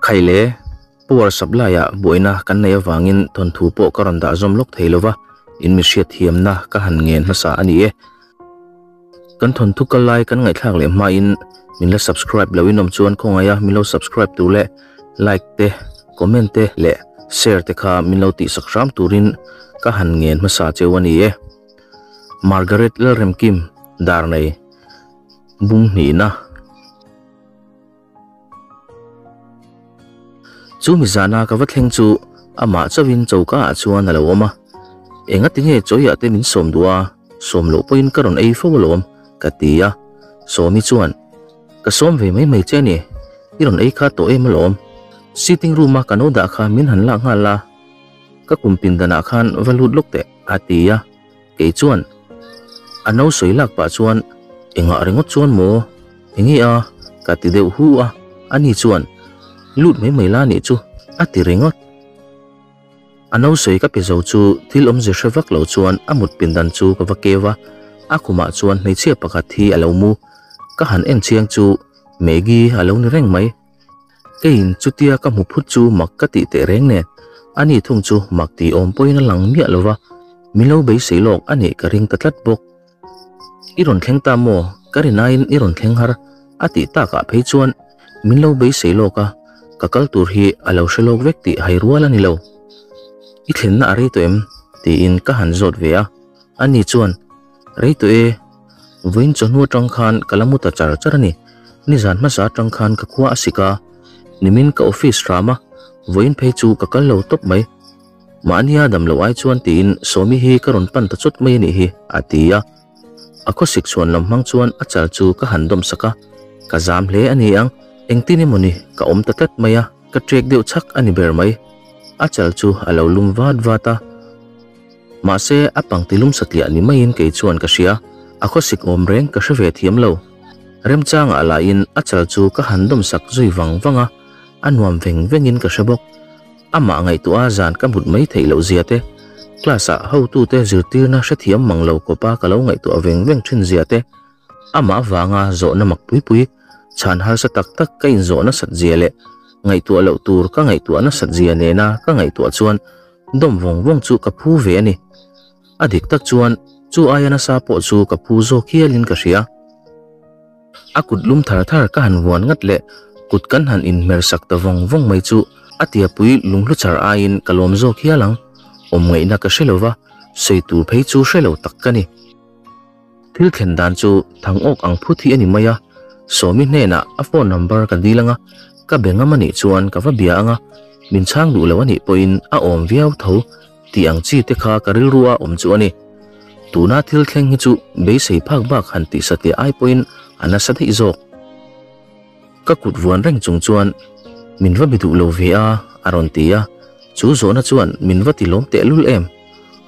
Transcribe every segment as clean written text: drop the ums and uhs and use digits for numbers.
Khaile, power supply ah buaina kan neih avangin thawnthu pawh ka rawn dah zawm lawk thei lova, in mi hriatthiamna ka han ngen hmasa a ni e. Kan thawnthu kal lai kan ngaihthlak leh hmain min la subscribe lo in awm chuan khawngaih a min lo subscribe tur leh like te, comment te leh share te kha min lo tihsak hram turin ka han ngen hmasa cheu a ni e. Margaret Lalremkim, Darnei, Bung hnihna. Chu mi zana ka va thleng chu amah chauhin choka ah chuan a lo awm a, Engati nge chawiah te min sawm duh a, sawm loh pawhin ka rawn ei fo alawm ka ti a, Sawmi chuan, Ka sawm ve mai mai che a ni, i rawn ei kha tawh em alawm, sitting room a ka no dah kha min han lak nghal a, ka kum pindanah khan va lut lawk teh a ti a. Kei chuan a no sawi lak pah chuan engah ringawt chuan maw enge a ka ti deuh hu a, ani chuan lut mai mai la nih chu a ti ringawt. A no sawi ka pe zo chu thil awmze hre vak lo chuan a mut pindan chu ka va keu a, a khumah chuan hmeichhia pakhat hi a lo mu, ka han en chiang chu Maggie a lo ni reng mai. Keiin chutia ka hmu phut chu mak ka tih teh reng nen, ani thung chu mak tih awm pawhin a lang miah lo va, min lo beisei lawk a nih ka ring ta tlat bawk. I rawn thleng ta maw? Ka rin aiin i rawn thleng har a tih takah phei chuan min lo beisei lawk a, ka kal tur hi a lo hre lawk vek tih hai rual a ni lo. I thlenna a rei tawh em? tiin ka han zawt ve a, ani chuan Rei tawh e, vawiin chawhnu atang khan ka la mu ta char char a ni. Nizan hmasa atang khan ka khua a sik a, nimin ka office hram a, vawiin phei chu ka kal lo tawp mai. Mahnia dam loh ai chuan tiin Sawmi hi ka rawn pan ta chawt mai a nih hi, a ti a. A khawsik chhuan lam hmang chuan a chal chu ka han dawm sak a, ka zam hle a ni ang, engtin emaw ni ka awm ta tlat mai a, ka trek deuh chhak a ni ber mai. A chal chu a lo lum vat vat a. Mahse, a pangti lum satliah ni maiin kei chuan ka hria, a khawsik awm reng ka hre ve thiam lo. Remchangah lahin a chal chu ka han dawm sak zui vang vang a, a nuam veng vengin ka hre bawk. Amah ngaihtuah a zan ka mut mai theih loh zia te, class-ah hotute zirtirna hrethiam mang lo kawpa ka lo ngaihtuah veng veng thin zia te, Amah avanga zawhna mak pui pui, chhan harsa tak tak ka inzawh nasat zia leh ngaihtuah loh tur ka ngaihtuah nasat zia nena ka ngaihtuah chuan dawm vawng vawng chu ka phu ve a ni. A dik tak chuan chu aia nasa pawh chu ka phu zawk hialin ka hria. A kut lum thar thar ka han vuan ngat leh kut kan han inhmer sak ta vawng vawng mai chu a tiapui lunghlu char aiin ka lawm zawk hial ang. Awm ngaihna ka hre lova, sawi tur phei chu hre lo tak ka ni. Thil thlen dan chu thang awk ang phut hi a ni mai a, Sawmi hnenah a phone number ka dil anga, ka be ngam a nih chuan ka va bia anga, min chhang duh lo a nih pawhin a awm viau tho tih ang chi te kha ka rilru a awm chu a ni. Tuna thil thleng hi chu beisei phak bak han tih satliah ai pawhin a nasa daih zawk. Ka kut vuan reng chung chuan min va bi duh lo ve a, a rawn ti a, chu zawhna chuan min va ti lawm tehlul em?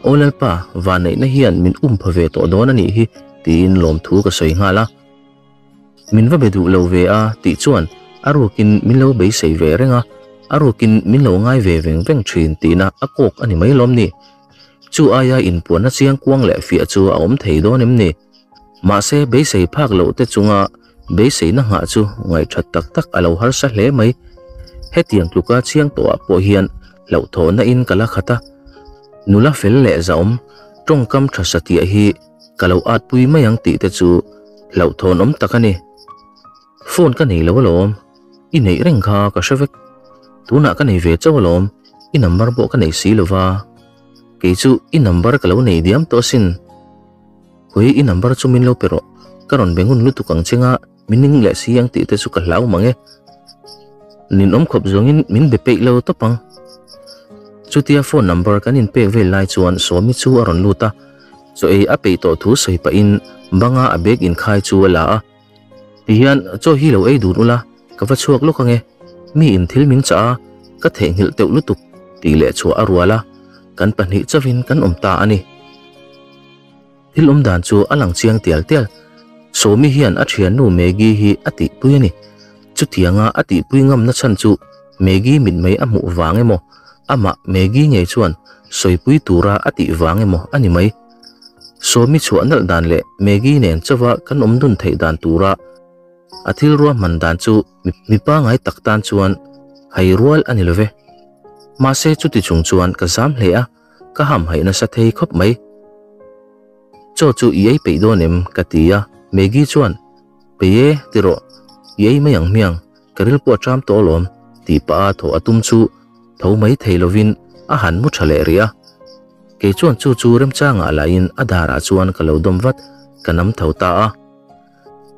Aw Lalpa, vanneihna hian min um pha ve tawh dawn a nih hi, tiin lawmthu ka sawi nghal a. Min va be duh lo ve a tih chuan a rukin min lo beisei ve reng a, a rukin min lo ngai ve veng veng thin tihna a kawk a ni mai lawm ni? Chu aia inpuanna chiang kuang leh fiah chu a awm thei dawn em ni? Mahse beisei phak loh te chunga beiseina nghah chu ngaihthat tak tak a lo harsa hle mai. Hetiang tluka chiang tawhah pawh hian hlauhthawhna in ka la khat a, nula fel leh zahawm tawngkam tha satliah hi ka lo atpui mai ang tih te chu hlauhthawn awm tak a ni. Phone ka nei lo alawm, i neih reng kha ka hre vek. Tunah ka nei ve chauh alawm, i number pawh ka nei si lova. Kei chu i number ka lo nei diam tawh asin. Khawi i number chu min lo pe rawh, ka rawn be ngun lutuk ang che nga min ning leh si ang tih te chu ka hlau mang e. Ninawm khawp zawngin min be peih lo tawp ang. Chutia phone number kan inpek vel lai chuan Sawmi chu a rawn lut a, chaw ei a peih tawh thu sawi pahin banga a bag inkhai chu a la a. Tihian chaw hi lo ei dun ula, ka va chhuak lawk ange, mi in thil min chah a, ka theihnghilh teuh lutuk tih leh chhuah a rual a, kan pahnih chauhin kan awm ta a ni. Thil awm dan chu a lang chiang tial tial. Sawmi hian a thiannu Maggie hi a tihpui a ni. Chutianga a tihpui ngamna chhan chu Maggie mitmei a hmuh vang emaw, amah Maggie ngei chuan sawipui tura a tih vang emaw a ni mai. Sawmi chhuah nalh dan leh Maggie nen chauha kan awm dun theih dan tura a thil ruahman dan chu mi pangai tak tan chuan Hai rual a ni lo ve. Mahse chuti chung chuan ka zam hle a, ka hamhaih nasa thei khawp mai. Chaw chu i ei peih dawn em? ka ti a, Maggie chuan, Peih e, ti rawh, i ei mai ang hmiang, ka ril pawh a ṭam tawh alawm, tih pah a thawh a tum chu tho mai thei lovin a han mu ṭha leh rih a. Kei chuan chu chu remchangah lahin a darah chuan ka lo dawm vat, ka nam tho ta a.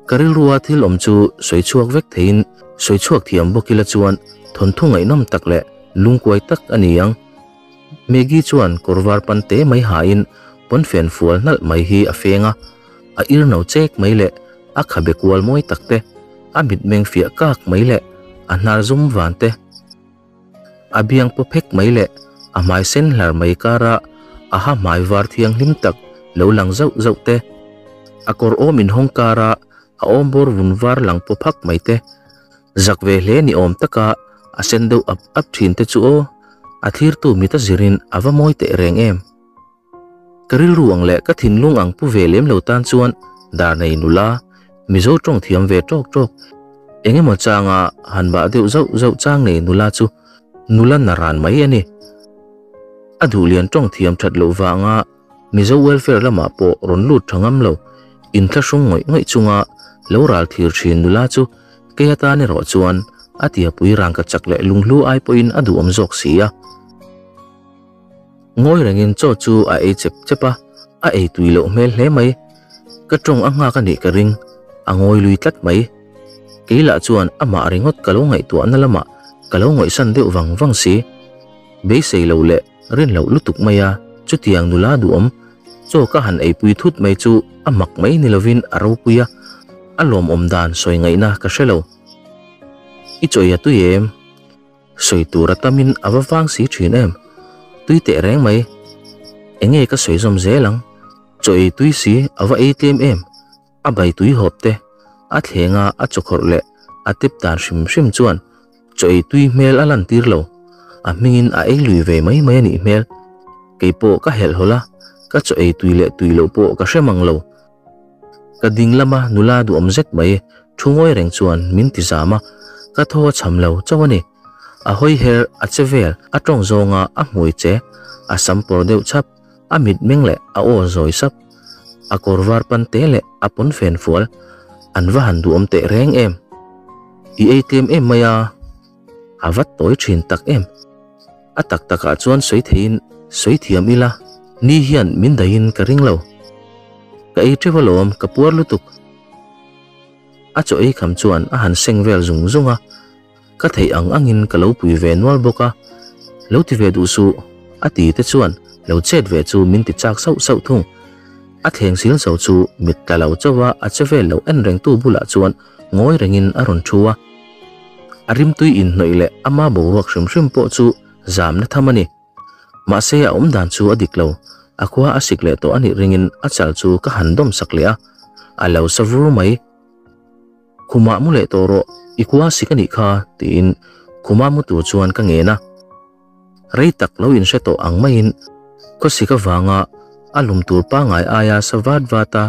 Ka rilrua thil awm chu sawi chhuak vek theiin sawi chhuak thiam bawk ila chuan thawnthu ngaihnawm tak leh lungkuai tak a ni ang. Maggie chuan kawr var pan te mai hain pawnfen fual hnalh mai hi a feng a, a ir no chek mai leh a khabe kual mawi tak te, a mitmeng fiah kak mai leh a hnar zum van te, A biang paw phek mai leh a hmai sen hlar mai kara a ha hmai var thianghlim tak lo lang zauh zauh te, a kawr awm inhawng kara a awm bawr vun var lang paw phak mai te, zak ve hle ni awm taka a sen deuh ap ap thin te chu aw, a thlirtu mit a zirin a va mawi teh reng em. Ka rilru ang leh ka thinlung ang pu ve lem lo tan chuan dar nei nula, Mizo tawng thiam ve tawk tawk, eng emaw changa han bah deuh zauh zauh chang nei nula chu nula naran mai a ni. A duhlian tawng thiam that loh vanga Mizo welfare lamah pawh rawn lut tha ngam lo, inthlahrung ngawih ngawih chunga lo ral thir thin nula chu kei atan erawh chuan a tiapui rangka chak leh lunghlu ai pawhin a duhawm zawk si a. Ngawi rengin chaw chu a ei chep chep a, a ei tui loh hmel hle mai. Ka tawng a nghak a nih ka ring, a ngawi lui tlat mai. Kei lah chuan amah ringawt ka lo ngaihtuahna lamah ka lo ngawihsan deuh vang vang si. Beisei lo leh rin loh lutuk mai a, chutiang nula duhawm chaw ka han eipui thut mai chu a mak mai ni lovin a ropui a, a lawmawm dan sawi ngaihna ka hre lo. I chaw ei a tui em? Sawi tur a tamin a va vang si thin em? Tui teh reng mai. Enge ka sawi zawm zel ang? Chaw ei tui si a va ei tlem em? A bai tui hawp te, a thlenga a chawkhawrh leh a tep dan hrim hrim chuan chaw ei tui hmel a lan tir lo. A hmingin a ei lui ve mai mai a nih hmel. Kei pawh ka helh hawlh a, ka chaw ei tui leh tui loh pawh ka hre mang lo. Ka ding lama nula duhawm zet mai thu ngawi reng chuan min ti zam a, ka thaw a cham lo chauh a ni. A hawi her, a che vel, a tawng zawnga a hmui che, a sam pawr deuh chhap, a mitmeng leh a aw zawi sap, a kawr var pan te leh a pawn fen fual, an va han duhawm teh reng em. I ei tlem em mai a, a va tawi thin tak em. A tak takah chuan sawi theihin sawi thiam ila, ni hian min daihin ka ring lo. Ka ei teuh alawm, ka puar lutuk. A chaw ei kham chuan a han seng vel zung zung a, ka theih ang angin ka lo pui ve nual bawk a, Lo ti ve duh suh, a ti te chuan lo chet ve chu min ti chak sauh sauh thung. A thleng sil zo chu mit tla lo chauh a, a che vel lo en rengtu bulah chuan ngawi rengin a rawn thu a. A rimtui inhnawih leh ama boruak hrim hrim pawh chu zamna tham a ni. Mahse a awm dan chu a dik lo, a khua a sik leh tawh a nih ringin a chal chu ka han dawm sak leh a, a lo sa vur mai. Khumah mu leh tawh rawh, i khua a sik a nih kha, tiin khuma mu tur chuan ka ngen a. Rei tak lo inhre tawh ang maiin khawsik avanga a lum tur pangngai aia sa vat vat a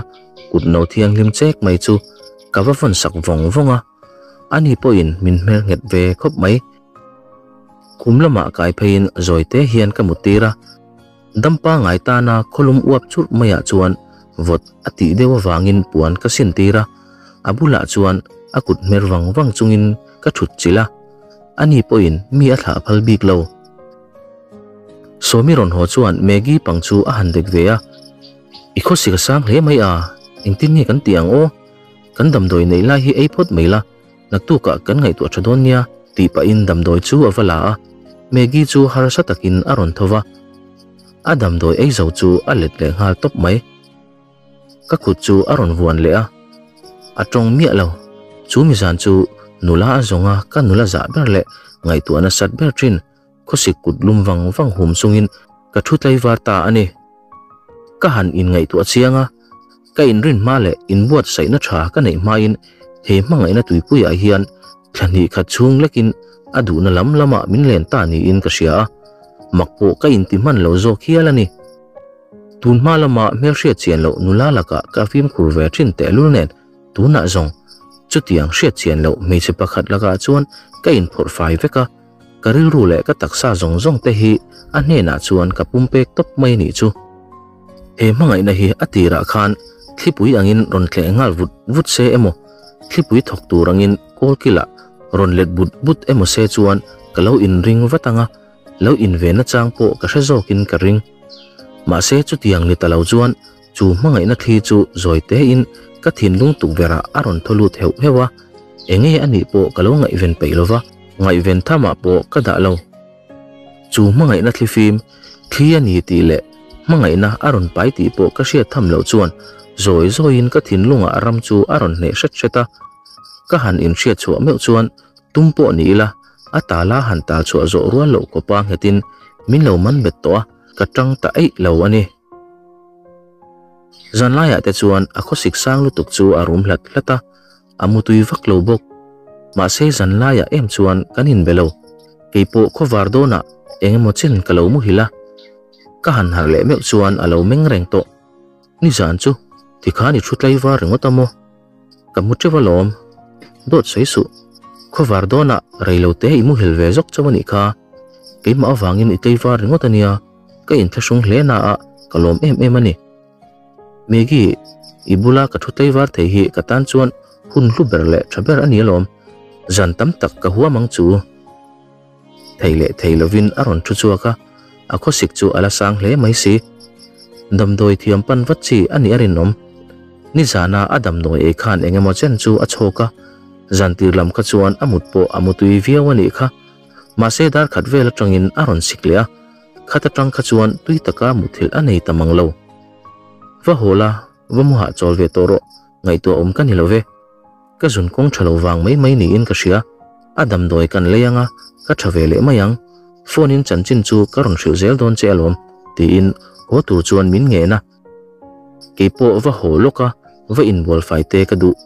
kut no thianghlim chek mai chu ka va vawn sak vawng vawng a, ani pawhin min hmel nghet ve khawp mai. Khum lamah kai pheiin zawi te hian ka muttir a, dam pangngai tana khawlum uap churh maiah chuan vawt a tih deuh avangin puan ka sintir a, a bulah chuan a kut hmer vang vang chungin ka thut chilh a. Ani pawhin mi a thlah phal bik lo. Sawmi rawn haw chuan Maggie pang chu a han dek ve a, I khawsik a sang hle mai a, engtin nge kan tih ang aw? Kan damdawi neih lai hi ei phawt mai la, naktukah kan ngaihtuah tha dawn nia, tih pahin damdawi chu a va la a. Maggie chu harsa takin a rawn tho va, a damdawi ei zo chu a let leh nghal tawp mai. Ka kut chu a rawn vuan leh a, a tawng miah lo. Chu mizan chu nula a zawng a, ka nula zah ber leh ngaihtuah nasat ber thin khawsik kut lum vang vang hum chungin ka thu tlaivar ta a ni. Ka han inngaihtuah chiang a, ka inrin hma leh inbuatsaihna tha ka neih hmain he hmangaihna tuipuiah hian thla hnih khat chhung lekin a duhna lam lamah min len ta niin ka hria a, mak pawh ka inti hman lo zawk hial a ni. Tun hma lama hmelhriat chian loh nula lakah ka fimkhur ve thin tehlul nen tunah zawng chutiang hriat chian loh hmeichhe pakhat lakah chuan ka inphawrh fai vek a. Ka rilru leh ka taksa zawng zawng te hi a hnenah chuan ka pumpek tawp mai a nih chu. He hmangaihna hi a tirah khan thlipui angin rawn tleh nghal vut vut se emaw, thlipui thawk tur angin kawlkilah rawn let but but emaw se chuan ka lo inring vat ang a, lo inven nachang pawh ka hre zawkin ka ring. Mahse chutiang ni ta lo chuan chu hmangaihna thli chu zawi tein ka thinlung tukverhah a rawn thaw lut heuh heuh a, enge a nih pawh ka lo ngaihven peih lova, ngaihven thamah pawh ka dah lo. Chu hmangaihna thlifim thli a ni tih leh hmangaihna a rawn pai tih pawh ka hriat tham loh chuan zawi zawiin ka thinlungah ram chu a rawn hneh hret hret a. Ka han inhriat chhuah meuh chuan tum pawh ni ila a tala han tal chhuah zawh rual loh kawpa nghetin min lo man bet tawh a, ka tang ta eih lo a ni. Zanlaiah te chuan a khawsik sang lutuk chu a rum hlat hlat a. A mutui vak lo bawk. Mahse zanlaiah em chuan kan inbe lo. Keipawh khawvar dawnah eng emaw chen ka lo muhil a. Ka han harh leh meuh chuan a lo meng reng tawh. Nizan chu tikhan i thu tlaivar ringawt a maw? Ka mu teuh alawm. Dawt sawi suh. Khawvar dawnah reilote i muhil ve zawk chauh a nih kha. Keimah avangin i tlaivar ringawt a nia. Ka inthlahrung hle na a, ka lawm em em a ni. Maggie, i bula ka thu tlaivar thei hi ka tan chuan hun hlu ber leh tha ber a ni alawm. Zan tam tak ka huam ang chu. Thei leh thei lovin a rawn thu chhuak a, a khawsik chu a la sang hle mai si. Damdawi thiam pan vat chi a nih a rinawm. Nizana a damdawi ei khan eng emaw chen chu a chhawk a, zan tir lam kha chuan a mut pawh a mutui viau a nih kha. Mahse dar khat vel atangin a rawn sik leh a. Khat atang kha chuan tui taka muthilh a nei ta mang lo. Va haw la, va mu hahchawl ve tawh rawh, ngaihtuah awm ka ni lo ve. Ka zun kawng tha lo vang mai mai niin ka hria. A damdawi kan lei anga, ka tha ve leh mai ang. Phone in chanchin chu ka rawn hrilh zel dawn che alawm, tiin haw tur chuan min ngen a. Keipawh va haw lawk a, va inbual fai te ka duh.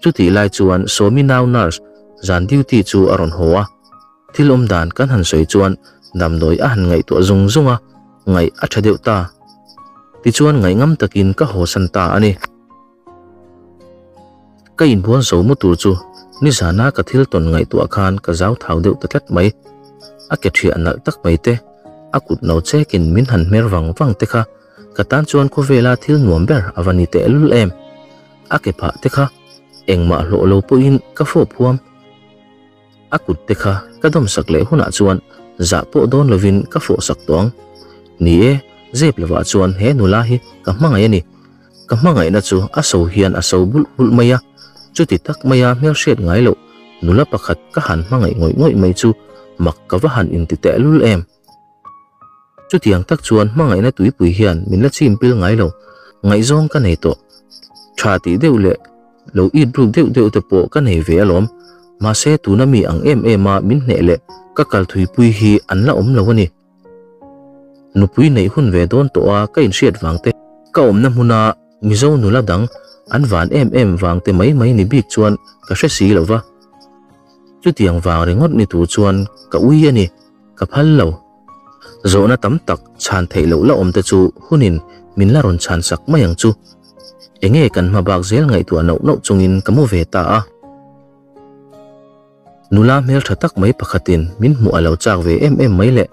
Chutih lai chuan Sawmi nau nurse zan duty chu a rawn haw a. Thil awm dan kan han sawi chuan damdawi a han ngaihtuah zung zung a, ngaih a tha deuh ta. Tichuan ngaihngam takin ka hawsan ta a ni. Ka inbual zo mu tur chu nizana ka thil tawn ngaihtuah khan ka zau thau deuh ta tlat mai. A ke thiah nalh tak mai te, a kut no chekin min han hmer vang vang te kha ka tan chuan khawvela thil nuam ber a va ni tehlul em. A ke phah te kha engmah hlawh lo pawhin ka fawp huam. A kut te kha ka dawmsak leh hunah chuan zah pawh dawn lovin ka fawhsak tawh ang. Ni e, zep lovah chuan he nula hi ka hmangaih a ni. Ka hmangaihna chu a so hian a so bulh bulh mai a, chuti tak maia hmelhriat ngai loh nula pakhat ka han hmangaih ngawih ngawih mai chu mak ka va han inti tehlul em. Chutiang tak chuan hmangaihna tuipui hian min la chim pil ngai lo, ngaihzawng ka nei tawh. Tha tih deuh leh lo it ruk deuh deuh te pawh ka nei ve alawm. Mahse tuna mi ang em em a min hneh leh ka kal thuipui hi an la awm lo a ni. Nupui neih hun ve dawn tawh a ka inhriat vang te, ka awmna hmuna Mizo nula dang an van em em vang te mai mai ni bik chuan ka hre si lo va. Chutiang vang ringawt ni tur chuan ka ui a ni. Ka phal lo. Zawhna tam tak chhan theih loh la awm te chu hunin min la rawn chhan sak mai ang chu. Enge kan hma bak zel ngaihtuah nauh nauh chungin ka mu ve ta a. Nula hmeltha tak mai pakhatin min hmuh a lo chak ve em em mai le.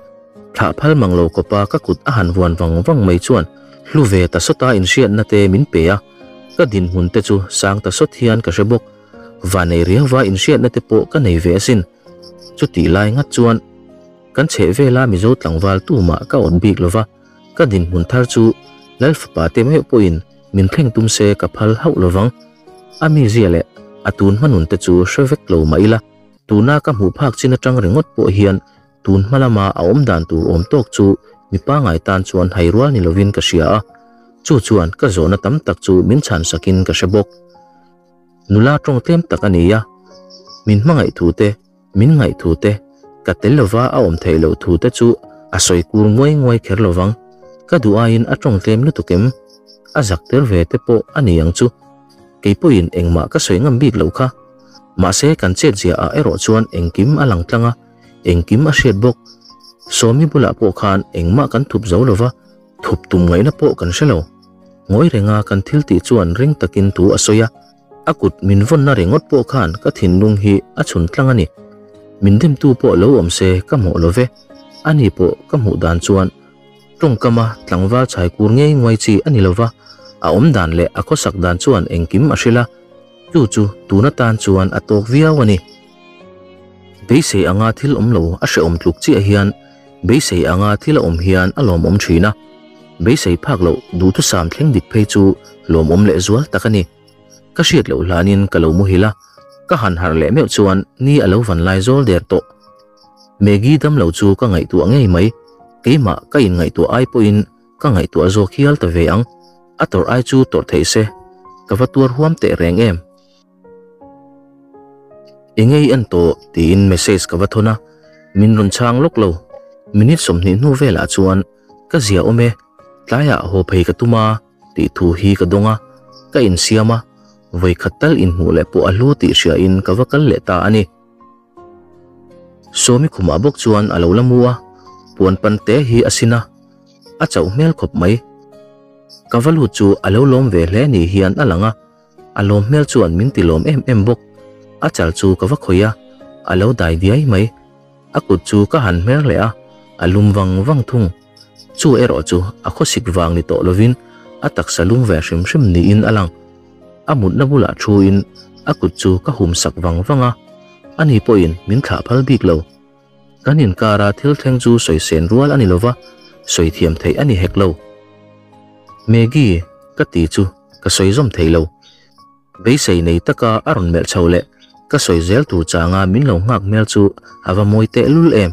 Thlah phal mang lo kawpa ka kut a han vuan vang vang mai chuan hlu ve ta sawta inhriatna te min pe a. Ka dinhmun te chu sang ta sawt hian ka hre bawk. Vanei riauva inhriatna te pawh ka nei ve asin. Chutih lai ngat chuan kan chheh vela Mizo tlangval tumah ka awt bik lova, ka dinhmun thar chu Lal fapa te meuh pawhin min thleng tum se ka phal hauh lovang. A mizia leh a tun hma nun te chu hre vek lo mah ila, tuna ka hmuh phak chin atang ringawt pawh hian tun hma lama a awm dan tur awm tawk chu mi pangai tan chuan hai rual ni lovin ka hria a, chu chuan ka zawhna tam tak chu min chhan sakin ka hre bawk. Nula tawng tlem tak a ni a, min hmangaih thu te, min ngaih thu te, ka tel lova a awm theih loh thu te chu a sawi kur nguai nguai kher lo vang. Ka duh aiin a tawng tlem lutuk em? A zak ter ve te pawh a ni ang chu. Kei pawhin engmah ka sawi ngam bik loh kha. Mahse kan chet zia ah erawh chuan engkim a lang tlang a, engkim a hriat bawk. Sawmi bulah pawh khan engmah kan thup zo lova, thup tum ngaihna pawh kan hre lo. Ngawi renga kan thil tih chuan ring takin thu a sawi a, a kut min vawnna ringawt pawh khan ka thinlung hi a chhun tlang a ni. Min demtu pawh lo awm se ka hmuh lo ve. Ani pawh ka hmuh dan chuan tawngkama tlangval chhai kur ngei nguai chi a ni lo va, a awm dan leh a khawsak dan chuan engkim a hrilh a, chu chu tun atan chuan a tawk viau a ni. Beisei anga thil awm lo a hrehawm tluk chiah hian beisei anga thil a awm hian a lawmawm thin a, beisei phak loh duhthusam thleng dik phei chu lawmawm lehzual tak a ni. Ka hriat loh hlanin ka lo muhil a, ka han harh leh meuh chuan ni a lo van lai zawl der tawh. Maggie damlo chu ka ngaihtuah ngei mai, keimah ka inngaihtuah ai pawhin ka ngaihtuah zawk hial ta ve ang, a tawrh ai chu tawrh theih se, ka va tuar huam teh reng em. Enge i en tawh tiin message ka va thawn a, min rawn chhang lawk lo. Minute 20 hnu velah chuan ka zia awm e, tlaiah haw phei ka tum a tih thu hi ka dawng a, ka insiam a, vawikhat tal inhmuh leh pawh a hlu tih hriain ka va kal leh ta a ni. Sawmi khumah bawk chuan a lo la mu a, puan pan te hi a sin a, a chauh hmel khawp mai. Ka va lut chu a lo lawm ve hle ni hian a lang a, a lawm hmel chuan min ti lawm em em bawk. A chal chu ka va khawih a, a lo dai diai mai. A kut chu ka han hmer leh a, a lum vang vang thung. Chu erawh chu a khawsik vang ni tawh lovin a taksa lum ve hrim hrim niin a lang. A mutna bulah thuin a kut chu ka hum sak vang vang a, ani pawhin min thlah phal bik lo. Kan inkara thil thleng chu sawi sen rual a ni lova, sawi thiam theih a ni hek lo. Maggie, ka ti chu ka sawi zawm thei lo. Beisei nei taka a rawn melh chho leh ka sawi zel tur changa min lo nghak hmel chu a va mawi tehlul em.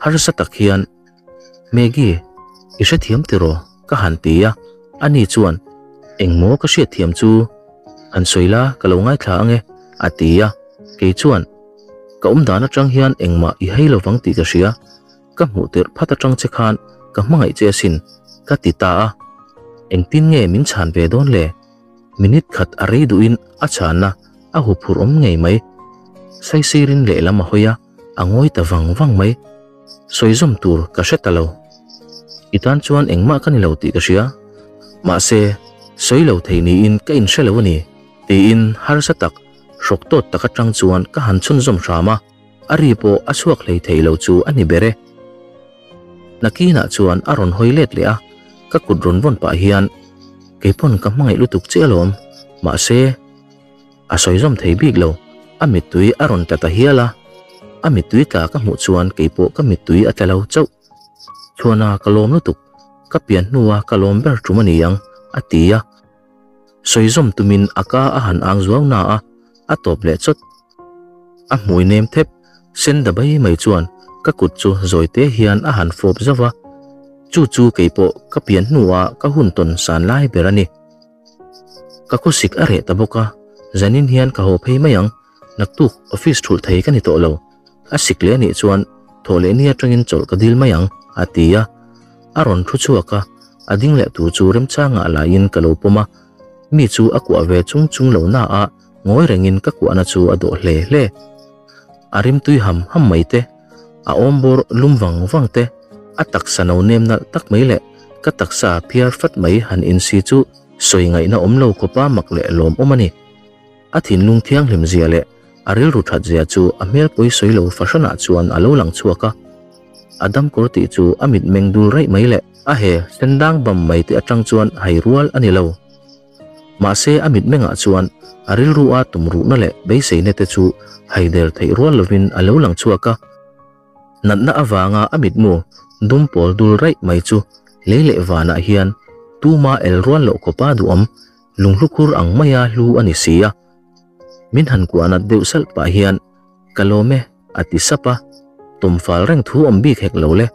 Harsa tak hian, Maggie, i hrethiam tiraw? ka han ti a, ani chuan, Engmaw ka hriatthiam chu? Han sawi la, ka lo ngaithla ang e, a ti a. Kei chuan, Ka awm dan atang hian engmah i hei lovang tih ka hria, ka hmuh tirh phat atang che khan ka hmangaih che asin, ka ti ta a. Engtin nge min chhan ve dawn le? Minute khat a rei duhin a chhanna a huphurh awm ngei mai. Saisirin lehlam a hawi a, a ngawi ta vang vang mai. Sawi zawm tur ka hre ta lo. I tan chuan engmah ka ni lo tih ka hria. Mahse, sawi lo thei niin ka inhre lo a ni, tiin harsa tak, hrawk tawt tak atang chuan ka han chhunzawm hram a, a ri pawh a chhuak hlei thei lo chu a ni ber e. Nakinah chuan a rawn hawi let leh a, ka kut rawn vawn pah hian, Keipawn ka hmangaih lutuk che alawm, mahse, a sawi zawm thei bik lo, a mittui a rawn tla ta hial a, a mittui tla ka hmuh chuan keipawh ka mittui a tla lo chauh. Chhuana ka lawm lutuk, ka pian hnua ka lawm ber tum a ni ang, a ti a. Sawi zawm tumin a ka a han ang zuau na a, a tawp leh chawt. A hmui nem thep, sen da bai mai chuan ka kut chu zawi te hian a han fawp zauh va, chu chu keipawh ka pian hnua ka hun tawn san lai ber a ni. Ka khawsik a reh ta bawk a, zanin hian ka haw phei mai ang, naktuk office thulh thei ka ni tawh lo. A sik leh a nih chuan thawh leh ni atangin chawlh ka dil mai ang, a ti a. A rawn thu chhuak a, a ding leh tur chu remchangah laiin ka lo pawm a, mi chu a kuah ve chung chung lo na a, ngawi rengin ka kuahna chu a dawh hle hle. A rimtui ham ham mai te, a awm bawr lum vang vang te, a taksa no nem nalh tak mai leh ka taksa phiar fat mai han insi chu sawi ngaihna awm lo khawpa mak leh lawmawm a ni. A thinlung thianghlim zia leh a rilru that zia chu a hmel pawi sawi lo fahranah chuan a lo lang chhuak a. A damkawr tih chu a mitmeng dul raih mai leh a he sen dang bam mai te atang chuan hai rual a ni lo. Mahse a mitmengah chuan a rilru a tumruhna leh beiseina te chu hai der theih rual lovin a lo lang chhuak a. Natna avanga a mitmu dum pawl dul raih mai chu lei leh vanah hian tuma el rual loh khawpa duhawm Lunghlukhur ang maia hlu a ni si a, min han kuah nat deuh salh pah hian, Ka lawm e, a ti sap a, tawm fal reng thu awm bik hek lo le,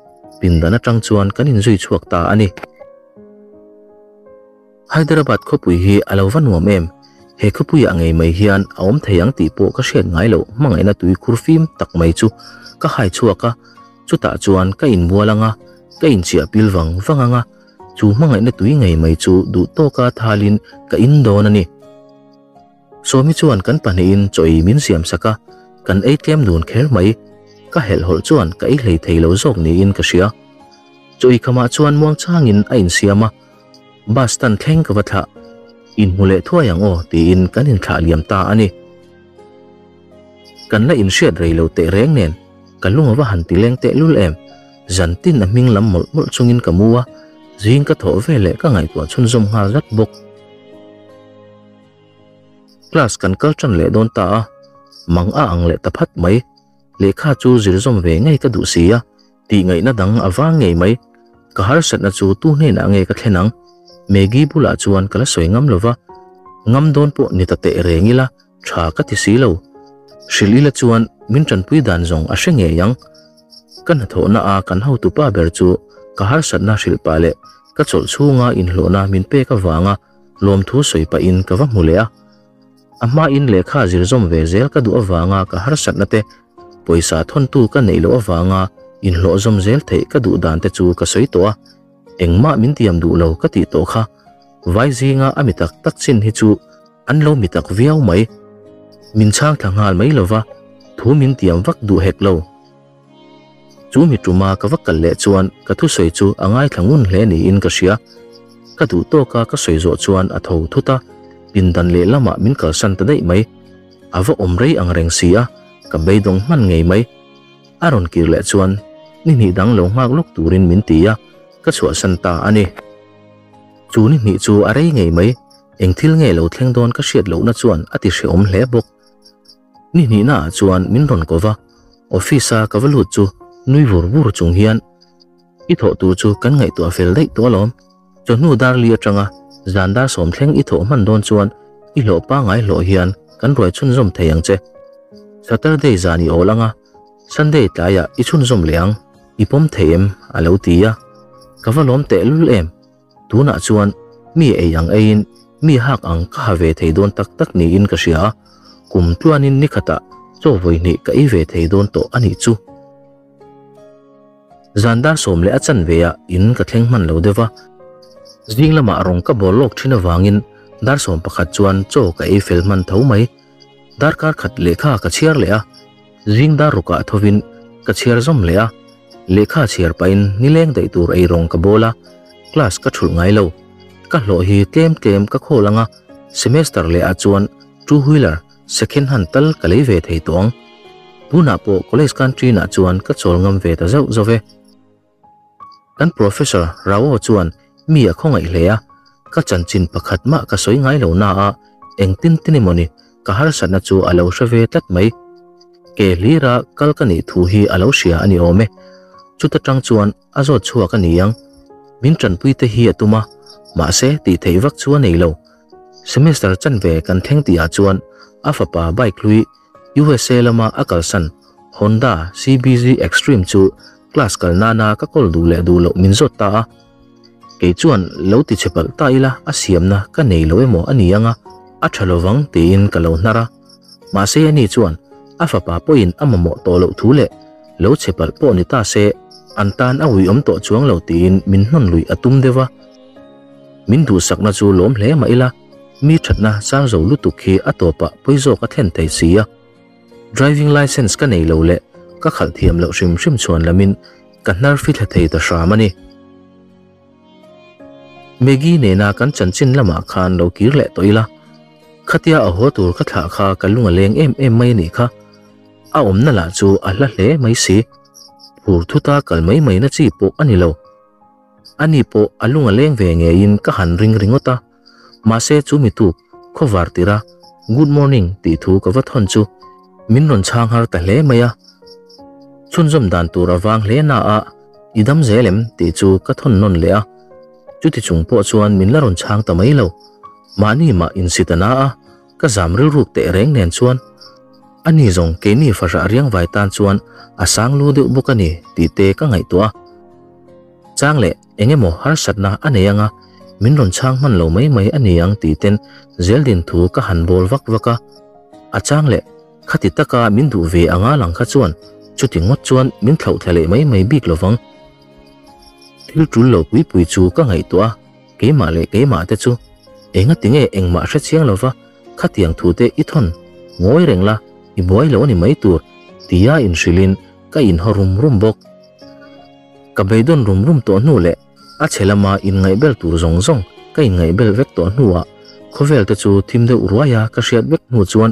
pindan atang chuan kan inzui chhuak ta a ni. Hyderabad khawpui hi a lo va nuam em, he khawpuiah ngei mai hian a awm thei ang tih pawh ka hriat ngai loh hmangaihna tui khur fim tak mai chu ka hai chhuak a, chutah chuan ka inbual ang a, ka inchiah pil vang vang ang a, Chu hmangaihna tui ngei mai chu duh tawka thalin ka in dawn a ni. Sawmi chuan kan pahnihin chaw ei min siam sak a, kan ei tlem dun kher mai. Ka helhhawlh chuan ka ei hlei thei lo zawk niin ka hria. Chaw ei khamah chuan muangchangin a insiam a, bus stand thleng ka va thlah. Inhmu leh thuai ang aw tiin kan inthlah liam ta a ni. Kan la inhriat rei lo teh reng nen ka lung a va han ti leng teh lul em. Zan tin a hming lam mawlh mawlh chungin ka mu a, zing ka thawh ve leh ka ngaihtuah chhunzawm nghal zat bawk. Class kan kal tan leh dawn ta a, mang a ang leh ta phat mai. Lehkha chu zir zawm ve ngei ka duh si a, tih ngaihna dang a vang ngei mai. Ka harsatna chu tu hnenah nge ka thlen ang? Maggie bulah chuan ka la sawi ngam lo va, ngam dawn pawh ni ta teh reng ila tha ka ti si lo. Hrilh ila chuan min tanpui dan zawng a hre ngei ang. Ka hnathawhna a kan hotupa ber chu ka harsatna hrilh pah leh ka chawlh chhunga inhlawhna min pek avanga lawmthu sawi pahin ka va hmu leh a. A hmain lehkha zir zawm ve zel ka duh avanga ka harsatna te, pawisa thawntu ka neih loh avanga inhlawh zawm zel theih ka duh dan te chu ka sawi tawh a. Engmah min tiam duh lo ka tih tawh kha. Vai zinga a mi tak tak chin hi chu an lo mi tak viau mai. Min chhang thla nghal mai lova, thu min tiam vak duh hek lo. Chu mi tuma ka va kal leh chuan ka thusawi chu a ngaithla ngun hle niin ka hria. Ka duh tawka ka sawi zawh chuan a tho thut a, pindan lehlamah min kalsan ta daih mai. A va awm rei ang reng si a, ka beidawng hman ngei mai. A rawn kir leh chuan ni hnih dang lo nghak lawk turin min ti a, ka chhuahsan ta a ni. Chu ni hnih chu a rei ngei mai, eng thil nge lo thleng dawn ka hriat lohna chuan a ti hrehawm hle bawk. Ni hnihna ah chuan min rawn ko va, office a ka va lut chu nui vur vur chung hian I thawh tur chu kan ngaihtuah fel daih tawh alawm, chawhnu dar li atanga zan dar sawm thleng i thawh hman dawn chuan i hlawh pangai hlawh hian kan ruai chhunzawm thei ang che. Saturday zan i awl anga Sunday tlaiah i chhunzawm leh ang, i pawm thei em? a lo ti a, ka va lawm tehlul em? Tunah chuan mi ei ang eiin mi hak ang ka ha ve thei dawn tak tak niin ka hria a, kum tluanin ni khatah chaw vawi hnih ka ei ve thei dawn tawh a nih chu. Zan dar sawm leh a chanve ah in ka thleng hman lo deuh a, zing lamah rawng ka bawl lawk thin avangin dar 11 chuan chaw ka ei fel hman tho mai. Darkar khat lehkha ka chhiar leh a, zing dar rukah thovin ka chhiar zawm leh a, lehkha chhiar pahin nileng daih tur ei rawng ka bawl a, class ka thulh ngai lo. Ka hlawh hi tlem tlem ka khawl ang a, semester leh ah chuan two wheeler second hand tal ka lei ve thei tawh ang. Tunah pawh college canteen ah chuan ka chawl ngam ve ta zauh zauh e. Kan Professor Rao chuan mi a khawngaih hle a, ka chanchin pakhat mah ka sawi ngai lo na a, engtin tin emaw ni ka harsatna chu a lo hre ve tlat mai. Ke hlira kal ka nih thu hi a lo hria a ni awm e. Chuta tang chuan a zawt chhuak a ni ang. Min tanpui te hi a tum a, mahse tih theih vak chu a nei lo. Semester chanve kan thleng tihah chuan a fapa bike hlui USA lama a kalsan Honda CBZ Extreme chu class kal nana ka kawl duh leh duh loh min zawt ta a. Kei chuan lo ti che palh ta ila a siamna ka nei lo emaw a ni ang a, a tha lovang tiin ka lo hnar a. Mahse ani chuan a fapa pawhin a mamawh tawh loh thu leh lo che palh pawh ni ta se an tan a uiawm tawh chuang lo tiin min hnawn luih a tum deuh a. Min duhsakna chu lawm hle mah ila Mi thatna sang zo lutuk hi a tawpah pawi zawk a thlen thei si a. Driving licence ka nei lo leh ka khalh thiam loh hrim hrim chhuan lamin ka hnar fithla thei ta hram a ni. Maggie nena kan chanchin lamah khan lo kir leh tawh ila, khatia a haw tur ka thlah kha ka lung a leng em em mai a nih kha. A awmna lah chu a hla hle mai si. Phur thuta kal mai mai na chi pawh a ni lo. Ani pawh a lung a leng ve ngeiin ka han ring ringawt a, mahse chu mi tuk khawvar tirh a Good morning tih thu ka va thawn chu min rawn chhang har ta hle mai a. Chhunzawm dan tur a vang hle na a, I dam zel em? tih chu ka thawn nawn leh a. Chuti chung pawh chuan min la rawn chhang ta mai lo. Mahni mah insit a na a, ka zam rilruk teh reng nen chuan ani zawng keini fahrah riangvai tan chuan a sang lu deuh bawk a ni tih te ka ngaihtuah a. Chang leh eng emaw harsatna a nei anga min rawn chhang hman lo mai mai a ni ang tih ten zeldin thu ka han bawl vak vak a. A chang leh khati taka min duh ve anga lang kha chuan chuti ngawt chuan min thlauh thla leh mai mai bik lovang. Thil tul lo pui pui chu ka ngaihtuah a, keimah leh keimah te chu engati nge engmah hre chiang lova khatiang thu te i thawn ngawi reng la i buai lo a ni mai tur tia inhrilhin ka inhaw rum rum bawk. Ka beidawn rum rum tawh hnu leh a chhe lama inngaihbel tur zawng zawng ka inngaihbel vek tawh hnuah khawvel te chu thim deuh ruai a ka hriat vek hnu chuan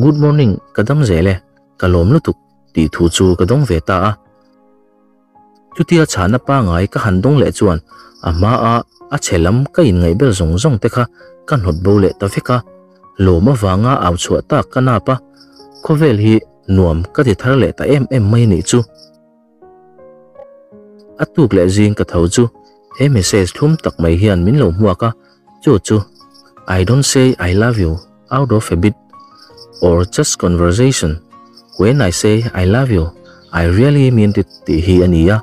Good morning ka dam zel e. Ka lawm lutuk tih thu chu ka dawng ve ta a. Chutia chhahna pangai ka han dawng leh chuan a hmaa a chhe lam ka inngaih ber zawng zawng te kha ka hnawt bo leh ta vek a. Lawm avanga au chhuah tak ka nap a, khawvel hi nuam ka ti thar leh ta em em mai a nih chu. A tuk leh zing ka tho chu he message thlum tak mai hian min lo hmuak a, chu chu I don't say I love you out of habit or just conversation, when I say I love you, I really mean it tih hi a ni a.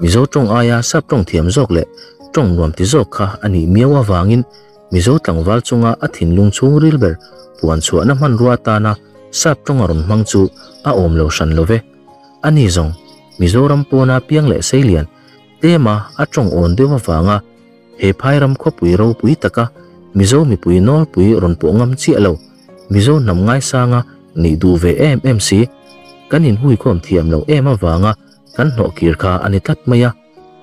Mizo tawng aia sap tawng thiam zawk leh tawng nuam ti zawk kha a nih miau avangin Mizo tlangval chunga a thinlung chhungril ber puan chhuahna hmanrua atana sap tawng a rawn hmang chu a awm lo hran lo ve. A ni zawng, Mizoram pawna piang leh seilian tlema a tawng awn deuh avanga he phairam khawpui ropui taka Mizo mipui nawlpui rawn pawh ngam chiah lo, Mizo hnam ngaisanga nih duh ve em em si, kan inhuikhawm thiam lo em avanga kan hnawhkir kha a ni tlat mai a,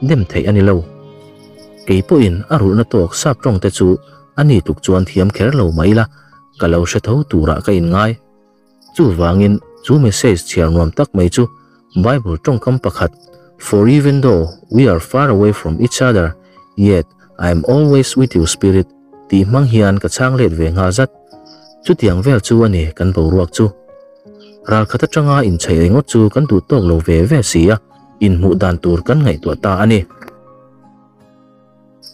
dem theih a ni lo. Kei pawhin a rulhna tawk sap tawng te chu a ni tluk chuan thiam kher lo mai ila, ka lo hre tho turah ka inngai. Chuvangin chu message chhiar nuam tak mai chu Bible tawngkam pakhat, For even though we are far away from each other, yet I am always with you spirit tih hmang hian ka chhang let ve nghal zat. Chutiang vel chu a ni kan boruak chu. Ralkhat atanga inchhaih ringawt chu kan duh tawk lo ve ve si a, inhmuh dan tur kan ngaihtuah ta a ni.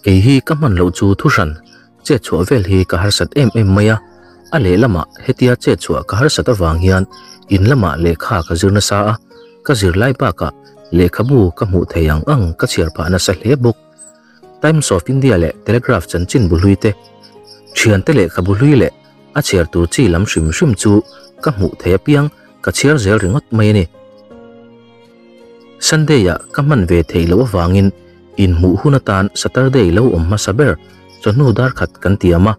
Kei hi ka hman loh chu thuhran, chet chhuah vel hi ka harsat em em mai a, a lehlamah hetia chet chhuah ka harsat avang hian in lamah lehkha ka zir nasa a, ka zir lai bakah lehkhabu ka hmuh thei ang ang ka chhiar phah nasa hle bawk. Times of India leh Telegraph chanchin bu hlui te, thiante lehkhabu hlui leh a chhiar tur chi lam hrim hrim chu ka hmuh thei apiang ka chhiar zel ringawt mai a ni. Sunday-ah ka hman ve theih loh avangin inhmuh hun atan Saturday lo awm hmasa ber chawhnu dar khat kan tiam a,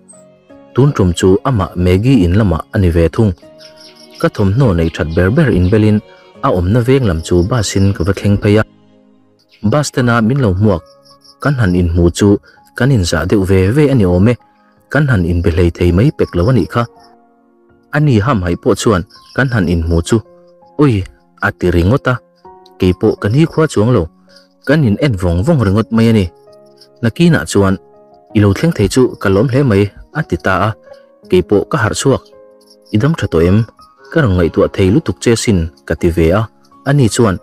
tun tum chu amah Maggie in lamah a ni ve thung. Ka thawmhnaw nei that ber ber inbelin a awmna veng lam chu bus-in ka va thleng phei a. Bus stand-a min lo hmuak kan han inhmu chu kan inzah deuh ve ve a ni awm e, kan han inbe hlei thei mai pek lo a nih kha. A ni hamhaih pawh chuan kan han inhmu chu, Ui! A ti ringawt a, kei pawh ka nikhua chuang lo, kan in en vawng vawng ringawt mai a ni. Nakinah chuan, I lo thleng thei chu ka lawm hle mai, a ti ta a, kei pawh ka harh chhuak. I dam tha tawh em? Ka rawn ngaihtuah thei lutuk che sin, ka ti ve a, ani chuan,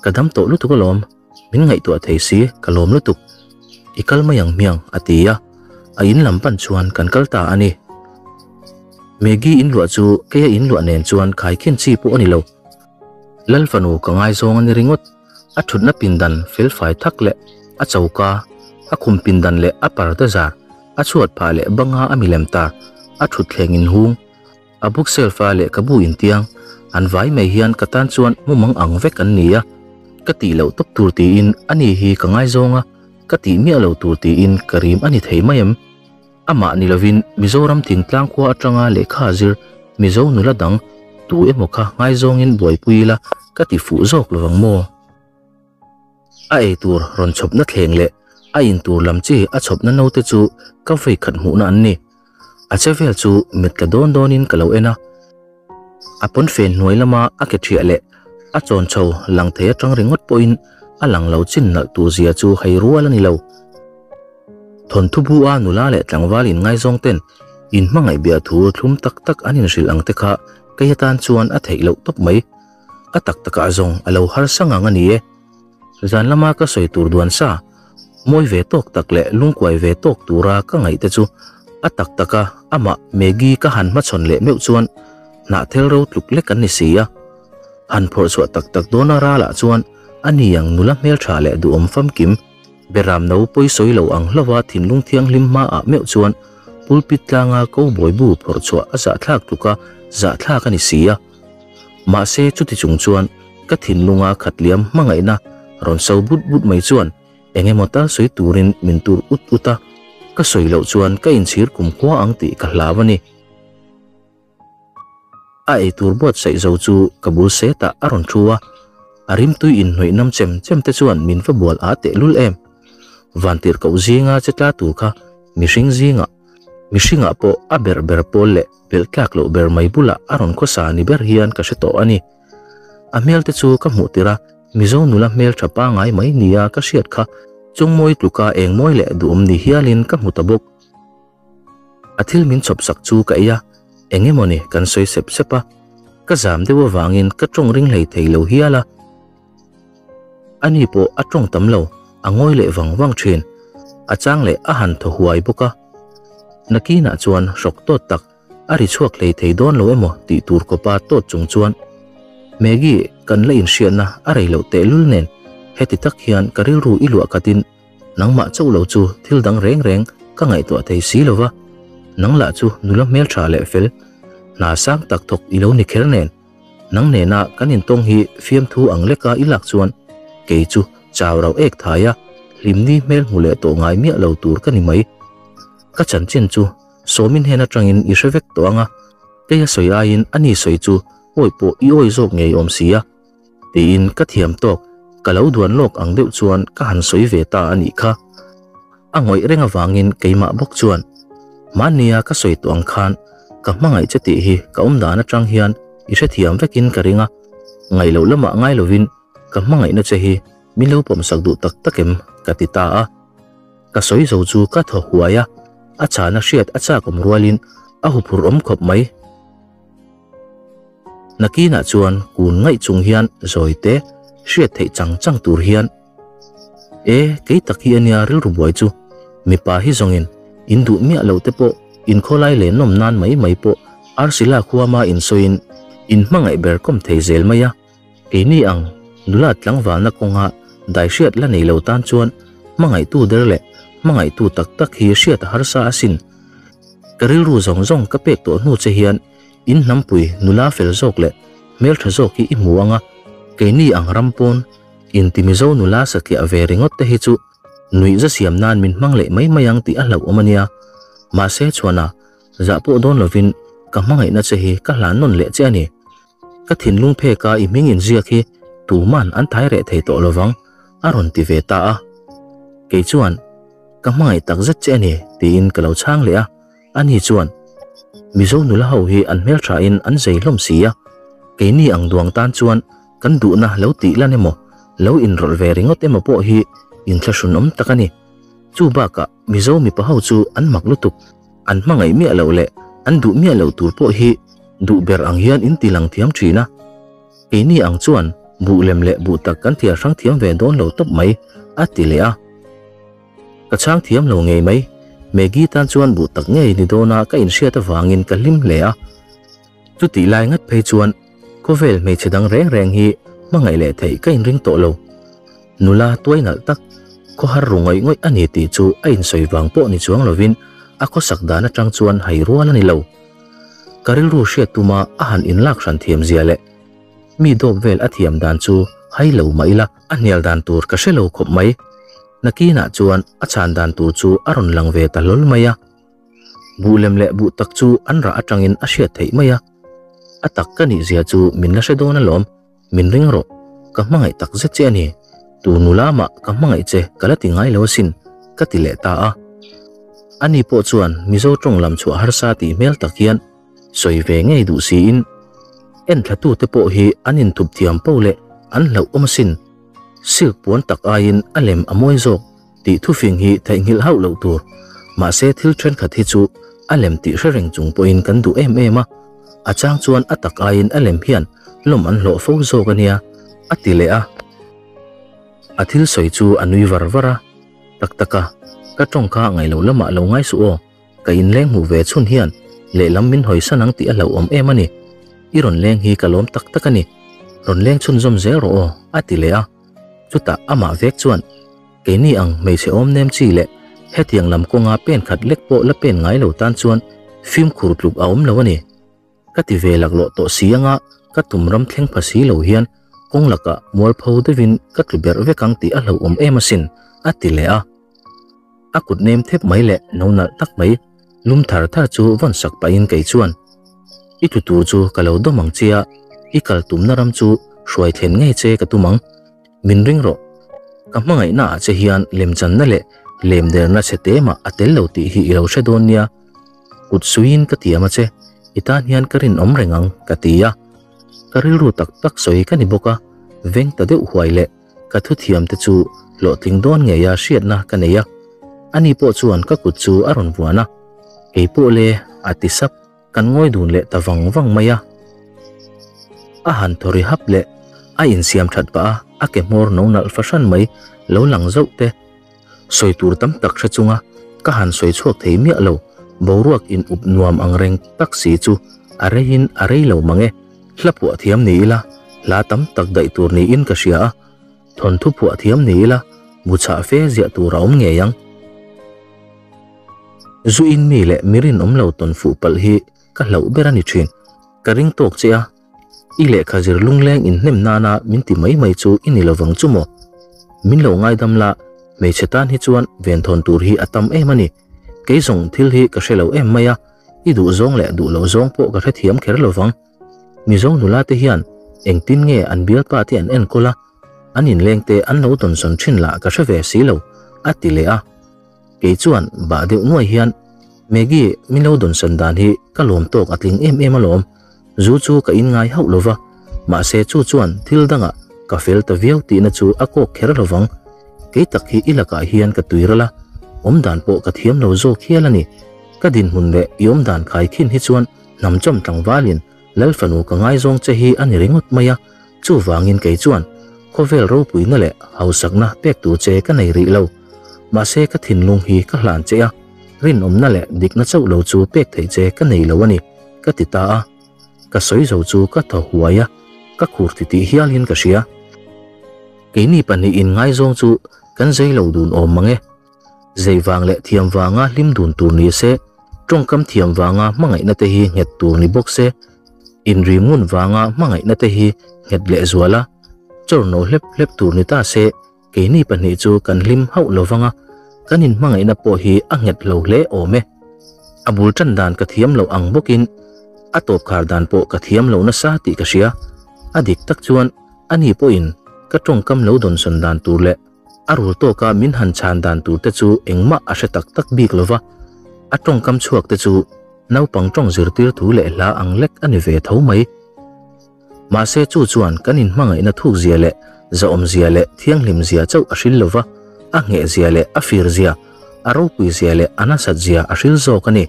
Ka dam tawh lutuk alawm, min ngaihtuah thei si, ka lawm lutuk. I kal mai ang hmiang, a ti a, a in lam pan chuan kan kal ta a ni. Maggie in luah chu keia in luah nen chuan khaikhin chi pawh a ni lo. Lal fanu ka ngaizawng a ni ringawt. A thutna pindan felfai thak leh a choka, a khum pindan leh a parda zar, a chhuat phah leh banga a milem tar, a thutthleng inhung, a bookshelf a lehkhabu intiang, an vai mai hian ka tan chuan mumang ang vek an ni a. Ka tih loh tawp tur tiin ani hi ka ngaizawng a, ka tih miah lo tur tiin ka rim a ni thei mai em? Amah ni lovin Mizoram thingtlang khua atanga lehkha zir Mizo nula dang tu emaw kha ngaizawngin buaipui ila ka ti fuh zawk lovang maw? A eitur rawn chhawpna thleng leh a intur lam chi a chhawpna naute chu ka vei khat hmuhna an ni. A che vel chu mit tla dawn dawnin ka lo en a. A pawnfen hnuai lama a ke ṭhiah leh a chawn chho lang thei aṭang ringawt pawhin a lang lo chin nalh tur zia chu hei rual a ni lo. Thawnthu bu a nula leh tlangval inngaizawng ten inhmangaih biah thu thlum tak tak an inhrilh ang te kha kei atan chuan a theih loh tawp mai. A tak takah zawng a lo harsa ngang a ni e. Zan lama ka sawi tur duan sa, mawi ve tawk tak leh lungkuai ve tawk tura ka ngaih te chu a tak taka amah Maggie ka han hmachhawn leh meuh chuan hnahthel ro tluk lek an ni si a. Han phawrh chhuah tak tak dawna ralah chuan a ni ang nula hmeltha leh duhawm famkim Beram no pawi sawi lo ang hlauha thinlung thianghlim hmaah meuh chuan pulpit tlanga cowboy bu phawrh chhuah a zahthlak tluka zahthlak a ni si a. Mahse chuti chung chuan ka thinlunga khatliam hmangaihna rawn so but but mai chuan eng emaw tal sawi turin min tur ut ut a, ka sawi loh chuan ka inchhir kumkhua ang tih ka hlau a ni. A eitur buatsaih zo chu ka bul setah a rawn thu a, a rimtui inhnawih nam chem chem te chuan min va bual a tehlul em. Vantirhkoh zinga che tla tur kha mihring zingah. Mihringah pawh a berh ber pawl leh belh tlak loh ber mai bulah a rawn khawsa ni ber hian ka hre tawh a ni. A hmel te chu ka hmuh tirh a, Mizo nula hmeltha pangai mai nia ka hriat kha chungmawi tluka eng mawi leh duhawm ni hialin ka hmu ta bawk. A thil min chhawp sak chu ka ei a, eng emawni kan sawi sep sep a, ka zam deuh avangin ka tawng ring hlei thei lo hial a. Ani pawh a tawng tam lo, a ngawi leh vang vang thin. A chang leh a han thaw huai bawk a. Nakinah chuan hrawk tawt tak a ri chhuak hlei thei dawn lo emaw tih tur kawpa tawt chung chuan Maggie kan la inhriatna a rei loh tehlul nen heti tak hian ka rilru i luah khatin Nangmah chauh lo chu thil dang reng reng ka ngaihtuah thei si lo va, nang lah chu nula hmeltha leh fel, hna sang tak thawk i lo ni kher nen, nang nena kan intawng hi fiamthu ang leka i lak chuan kei chu chau rauh ek thai a, hlimni hmel hmu leh tawh ngai miah lo tur ka ni mai. Ka chanchin chu Sawmin hnen atangin i hre vek tawh ang a, kei a sawi aiin ani sawi chu awi pawh i awi zawk ngei awm si a. Tiin ka thiam tawk, ka lo duan lawk ang deuh chuan ka han sawi ve ta a nih kha. A ngawih reng avangin keimah bawk chuan, Mahnia ka sawi tawh ang khan ka hmangaih che tih hi ka awm dan atang hian i hrethiam vekin ka ring a, ngaih loh lamah ngai lovin ka hmangaihna che hi min lo pawmsak duh tak tak em? ka ti ta a. Ka sawi zo chu ka thaw huai a, a chhana hriat a chak awm rualin a huphurh awm khawp mai. Nakinah chuan kun ngaih chung hian zawite hriat theih chang chang tur hian, E, kei tak hi ania rilru buai chu, mipa hi zawngin in duh miah lo te pawh in khawlai leh nawm nan mai mai pawh arsi lak huama insawiin in hmangaih ber kawm thei zel mai a, keini ang nula tlangvalna kawnga dai hriat la nei lo tan chuan hmangaihtu der leh hmangaihtu tak tak hi hriat a harsa asin. Ka rilru zawng zawng ka pek tawh hnu che hian In hnampui nula fel zawk leh hmeltha zawk hi i hmu ang a, keini ang ram pawn inti Mizo nula satliah ve ringawt te hi chu nuihza siam nan min hmang leh mai mai ang tih a hlauhawm a nia. Mahse chhuana zah pawh dawn lovin ka hmangaihna che hi ka hlan nawn leh che a ni. Ka thinlung pheka i hming inziak hi tuman an thai reh thei tawh lovang a rawn ti ve ta a. Kei chuan ka hmangaih takzet che a ni tiin ka lo chhang leh a. Ani chuan, Mizo nula ho hi an hmelthain an zei hlawm si a, keini ang duang tan chuan kan duhna lo tih lan emaw, lo inrawlh ve ringawt emaw pawh hi inthlahrunawm tak a ni. Chu bakah Mizo mipa ho chu an mak lutuk, an hmangaih miah loh leh an duh miah loh tur pawh hi duh ber ang hian in ti lang thiam thin a. Keini ang chuan buh lem leh buh tak kan thiar hrang thiam ve dawn lo tawp mai, a ti leh a. Ka chhang thiam lo ngei mai. Maggie tan chuan buh tak ngei ni dawna ka inhriat avangin ka hlim hle a. Chutih lai ngat phei chuan khawvel hmeichhe dang reng reng hi hmangaih leh theih ka inring tawh lo. Nula tuai nalh tak, khawhar ru ngawih ngawih a ni tih chu a insawi vang pawh ni chuang lovin a khawsak dan atang chuan hai rual a ni lo. Ka rilru hriat tuma a han inlak hran thiam zia leh mi dawp vel a thiam dan chu hai lo mah ila a hnial dan tur ka hre lo khawp mai. Nakinah chuan a chhan dan tur chu a rawn lang ve ta hlawl mai a. Buh lem leh buh tak chu an rah atangin a hriat theih mai a. A tak ka nih zia chu min la hre dawn alawm, min ring rawh, ka hmangaih tak zet che a ni, tu nula mah ka hmangaih che ka la ti ngai lo asin, ka ti leh ta a. Ani pawh chuan Mizo tawng lam chhuah harsa tih hmel tak hian sawi ve ngei duh siin, Enthlatute pawh hi an inthup thiam po leh an hlauh awm asin. Silk puan tak aiin a lem a mawi zawk tih thufing hi theihnghilh hauh loh tur. Mahse thil thenkhat hi chu a lem tih hre reng chung pawhin kan duh em em a, a chang chuan a tak aiin a lem hian lawm an hlawh fo zawk a nia, a ti leh a. A thil sawi chu a nui var var a, Tak tak a, ka tawng kha ngaih loh lamah lo ngai suh aw. Ka inleng hmuh ve chhun hian lehlam min hawisan ang tih a hlauhawm em a ni. I rawn leng hi ka lawm tak tak a ni. Rawn leng chhunzawm zel rawh aw, a ti leh a. Chutah amah vek chuan, Keini ang hmeichhe awm nem chi leh hetiang lam kawnga pen khat lek pawh la pen ngai lo tan chuan fimkhur tluk a awm lo a ni. Ka ti ve laklawh tawh si anga ka tum ram thleng pha si lo hian kawng lakah mualpho deuhin ka tlu berh vek ang tih a hlauhawm em asin, a ti leh a. A kut nem thep mai leh no nalh tak mai lum thar thar chu vawn sak pahin kei chuan, I tlu tur chu ka lo dawm ang che a, i kal tumna ram chu hruai thlen ngei che ka tum ang. Min ring rawh. Ka hmangaihna ah che hian lemchanna leh lemderna chhe te mah a tel lo tih hi i lo hre dawn nia. Kut suiin ka tiam a che, i tan hian ka rinawm reng ang, ka ti a. Ka rilru tak tak sawi ka ni bawk a, veng ta deuh huai leh ka thuthiam te chu hlawhtling dawn ngeia hriatna ka nei a. Ani pawh chuan ka kut chu a rawn vuan a, Kei pawh le, a ti sap. Kan ngawi dun leh ta vang vang mai a. A han thaw ri hap leh a insiam that pah a, a ke hmawr no nalh fahran mai lo lang zauh te. Sawi tur tam tak hre chunga ka han sawi chhuak thei miah lo, boruak in up nuam ang reng tak si chu a reiin a rei lo mang e. Hla phuah thiam ni ila, hla tam tak daih tur niin ka hria a, thawnthu phuah thiam ni ila, bu chhah fe ziah tur a awm ngei ang. Zu in mi leh mi rinawm lo tawn fuh palh hi ka hlauh ber a ni thin. Ka ring tawk che a, i lehkha zir lungleng inhnem nana min ti mai mai chu i ni lovang chu maw? Min lo ngaidam la, hmeichhe tan hi chuan venthawn tur hi a tam em a ni. Kei zawng thil hi ka hre lo em mai a, i duh zawng leh duh loh zawng pawh ka hrethiam kher lovang. Mizo nula te hian engtin nge an bialpa te an enkawl a, an inleng te an lo dawnsawn thin lah ka hre ve si lo, a ti leh a. Kei chuan bah deuh nuai hian, Maggie, min lo dawnsan dan hi ka lawm tawk a tling em em alawm. Zu chu ka in ngai hauh lova, mahse chu chuan thil dangah ka fel ta viau tihna chu a kawk kher lovang. Kei tak hi i lakah hian ka tui ral a, awmdan pawh ka thiam lo zawk hial a ni. Ka dinhmun leh i awmdan khai khin hi chuan hnamchawm tlangvalin Lal fanu ka ngaizawng che hi a ni ringawt mai a, chuvangin kei chuan khawvel ropuina leh hausakna pek tur che ka nei rih lo. Mahse ka thinlung hi ka hlan che a, rinawmna leh dikna chauh lo chu pek theih che ka nei lo a ni, ka ti ta a. Ka sawi zo chu ka thaw huai a, ka khur titih hialin ka hria. Keini pahnihin ngaizawng chu kan zei lo dun awm mang e. Zei vang leh thiam vanga hlim dun tur ni se, tawngkam thiam vanga hmangaihna te hi nghet tur ni bawk se, inrim ngun vanga hmangaihna te hi nghet lehzual a, chawr no hlep hlep tur ni ta se, keini pahnih chu kan hlim hauh lo vang a, kan inhmangaihna pawh hi a nghet lo hle awm e. A bul tan dan ka thiam loh ang bawkin a tawp khar dan pawh ka thiam lo nasa tih ka hria. A dik tak chuan ani pawhin ka tawngkam lo dawnsawn dan tur leh A rul tawka min han chhan dan tur te chu engmah a hre tak tak bik lova, a tawngkam chhuak te chu naupang tawng zirtir thu leh hla ang lek a ni ve tho mai. Mahse chu chuan kan inhmangaihna thuk zia leh zahawm zia leh thianghlim zia chauh a hril lova, a ngheh zia leh a fir zia, a ropui zia leh a nasat zia a hril zawk a ni.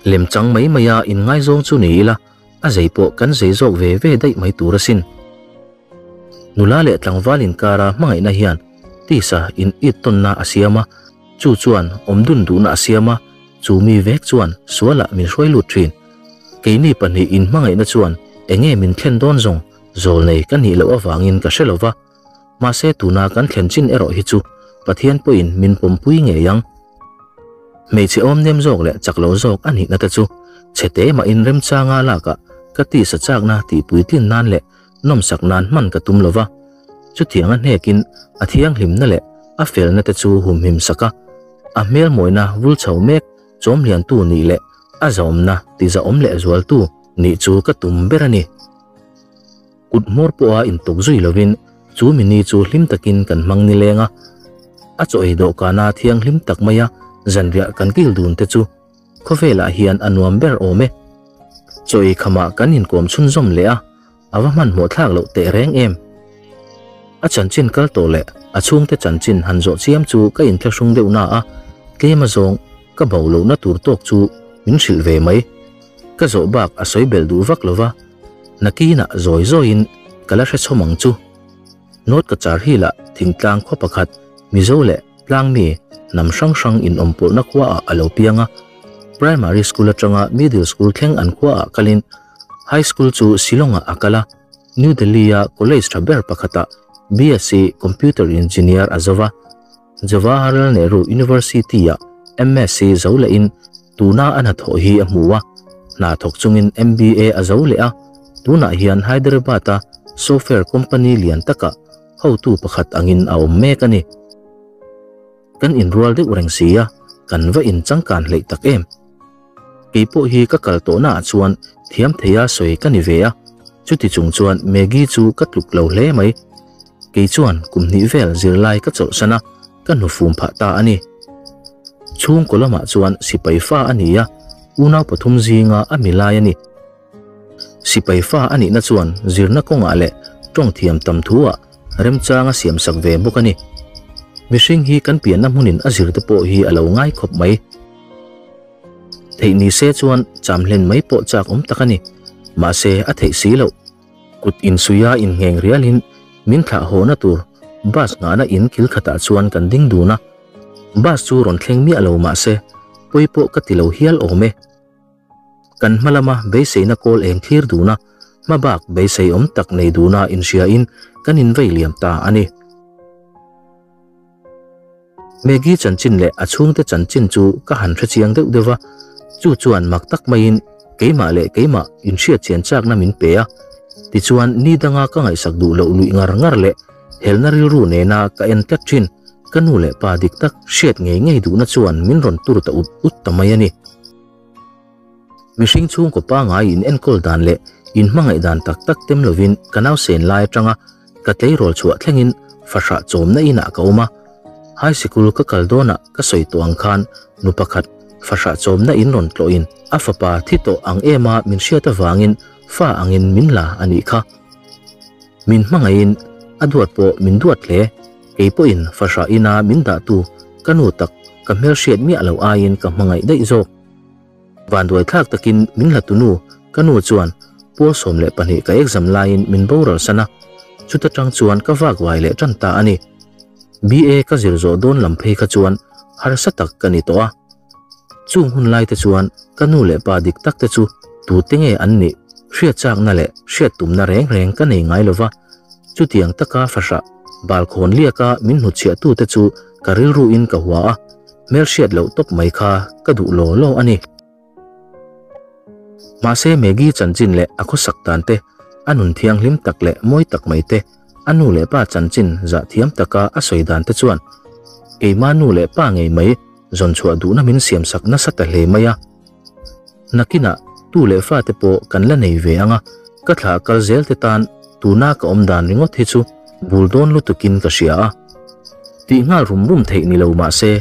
Lemchang mai maia inngaizawng chu ni ila, a zei pawh kan zei zawk ve ve daih mai tur asin. Nula leh tlangval inkara hmangaihna hian tisa in it tawnna a siam a, chu chuan awmdun duhna a siam a, chu mi vek chuan sualah min hruai lut thin. Keini pahnih inhmangaihna chuan enge min thlen dawn zawng zawlnei ka nih loh avangin ka hre lova, mahse tuna kan thlen chin erawh hi chu Pathian pawhin min pawmpui ngei ang. Hmeichhe awmnem zawk leh chak lo zawk a nihna te chu chhete mahin remchanga lakah ka tisa chakna tihpuitlin nan leh nawmsak nan hman ka tum lova, chutiang a hnekin a thianghlimna leh a felna te chu humhim sak a, a hmelmawina vul chho mek chawmliantu nih leh a zahawmna tizahawm leh zualtu nih chu ka tum ber a ni. Kut hmawr pawha intuk zui lovin chu mini chu hlim takin kan hmang nileng a, a chaw ei dawhkana thianghlim tak maia zanriah kan kil dun te chu Khawvelah hian a nuam ber awm e. Chaw ei khamah kan inkawm chhunzawm leh a, a va hmanhmawh thlak loh teh reng em. A chanchin kal tawh leh a chhungte chanchin han zawh chiam chu ka inthlahrung deuh na a, tlem a zawng ka bo lohna tur tawk chu min hrilh ve mai. Ka zawh bak a sawi belh duh vak lova, nakinah zawi zawiin ka la hre chhawm ang chu. North Cachar Hill-ah thingtlang khaw pakhat Mizo leh Tlangmi hnam hrang hrang inawmpawlhna khuaah a lo piang a. Primary School atanga Middle School thleng an khuaah kalin High School chu Shillong-ah a kal a, New Delhi-a college tha ber pakhatah BSc Computer Engineer a zo va. Jawaharlal Nehru University-ah MSc zo lehin tuna a hnathawh hi a hmu a, hna thawk chungin MBA a zo leh a, tunah hian Hyderabad-a software company lian takah hotu pakhat angin a awm mek a ni. Kan inrual deuh reng si a, kan va inchangkan hleih tak em? Kei pawh hi ka kal tawhnaah chuan thiam theia sawi ka ni ve a, chuti chung chuan Maggie chu ka tluk lo hle mai. Kei chuan kum hnih vel zirlai ka chawlhsan a, ka hnufum phah ta a ni. Chhungkaw lamah chuan sipai fa a ni a. Unau pathum zinga a mi lai a ni. Sipai fa a nihna chuan zirna kawngah leh tawng thiam tam thuah remchang a siamsak ve bawk a ni. Mihring hi kan pianna hmunin a zirte pawh hi a lo ngai khawp mai. Theih ni se chuan cham hlen mai pawh chak awm tak a ni. Mahse a theih si loh. Kut insuia inngheng rialin min thlah hawhna tur bus nghahna in kil khatah chuan kan ding dun a. Bus chu rawn thleng miah lo mahse pawi pawh ka ti lo hial awm e. Kan hma lama beiseina kawl eng thlir dun a, hma bak beisei awm tak nei duna inhriain kan invei liam ta a ni. Maggie chanchin leh a chhungte chanchin chu ka han hrechiang deuh deuh va, chu chuan mak tak maiin keimah leh keimah inhriat chian chakna min pe a. Tichuan ni danga ka ngaihsak duh loh luih ngar ngar leh helna rilru nena ka en tlat thin ka nu leh pa dik tak hriat ngei ngei duhna chuan min rawn tur ta ut ut ta mai a ni. Mihring chhungkaw pangngai in enkawl dan leh in hmangaih dan tak tak tem lovin ka nausen lai atanga ka tleirawl chhuah thlengin fahrah chawmna inah ka awm a. High sikul ka kal dawnah ka sawi tawh ang khan nu pakhat fahrah chawmna in rawn tlawhin a fapa thi tawh ang ema min hriat avangin fa angin min la a nih kha. Min hmangaihin a duat pawh min duat hle. Kei pawhin fahrah ina min dahtu ka nu tak ka hmelhriat miah loh aiin ka hmangaih daih zawk. Vanduai thlak takin min hlatu nu ka nu chuan pawl 12 ka exam laiin min boral san a, chuta tang chuan ka vak vai leh tan ta a ni. BA ka zir zawh dawn lam phei kha chuan harsa tak ka ni tawh a. Chung hun lai te chuan ka nu leh pa dik tak te chu tute nge an nih hriat chakna leh hriat tumna reng reng ka nei ngai lova, chutiang taka fahrah balkhawn liaka min hnutchhiah tute chu ka rilruin ka hua a. Hmelhriat loh tawp mai kha ka duh law law a ni. Mahse Maggie chanchin leh a khawsak dan te, a nun thianghlim tak leh mawi tak mai te, a nu leh pa chanchin zah thiam taka a sawi dan te chuan keima nu leh pa ngei mai zawn chhuah duhna min siamsak nasa ta hle mai a. Nakinah tu leh fa te pawh kan la nei ve ang a, ka thlah kal zel te tan tuna ka awm dan ringawt hi chu bul dawn lutukin ka hria a. Tih nghal rum rum theih ni lo mah se,